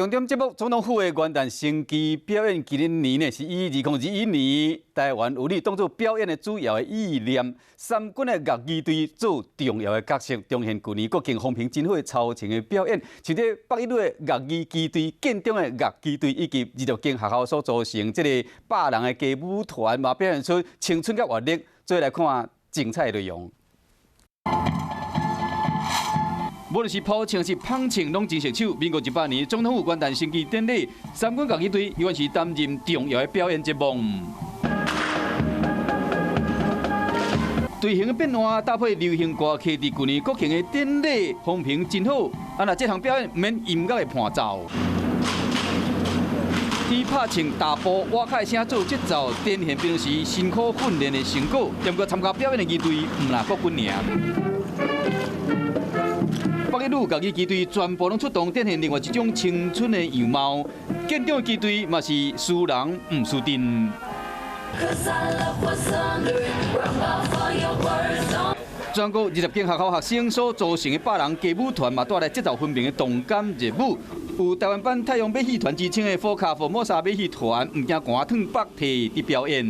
重點節目，總統府的元旦升旗表演，今年呢是以2021年台灣有你當做表演的主要的意念。三軍的樂儀隊做重要的角色，呈現舊年國慶風評真好的操程的表演。像這北一女的樂儀機隊、建中的樂機隊以及26間學校所組成這個100人的街舞團，嘛表現出青春佮活力。做伙來看精彩的內容。無論是拋槍是捧槍，攏真熟手。民國100年總統府元旦升旗典禮，三軍樂儀隊猶原是擔任重要的表演節目。隊形的變換搭配流行歌曲，佇舊年國慶的典禮風評真好。啊，若這項表演毋免音樂的伴奏，以拍槍大步挖開聲做節奏，展現平時辛苦訓練的成果。毋過參加表演的儀隊，毋若國軍爾。北一女樂儀機隊全部攏出動，展現另外一種青春的樣貌。建中的機隊嘛是輸人毋輸陣。全國20間學校學生所組成的100人街舞團嘛，帶來節奏分明的動感熱舞。有台灣版太陽馬戲團之稱的火卡福摩沙馬戲團，毋驚寒褪縛蹄佇表演。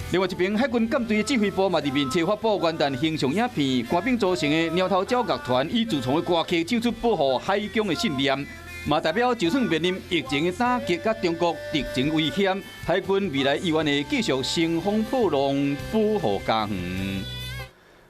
另外一邊，海軍艦隊指揮部嘛佇面冊發布元旦形象影片，官兵組成的貓頭鳥樂團以自創的歌曲唱出保護海疆的信念，嘛代表就算面臨疫情的打擊佮中國敵情威脅，海軍未來依然會繼續乘風破浪，保護家園。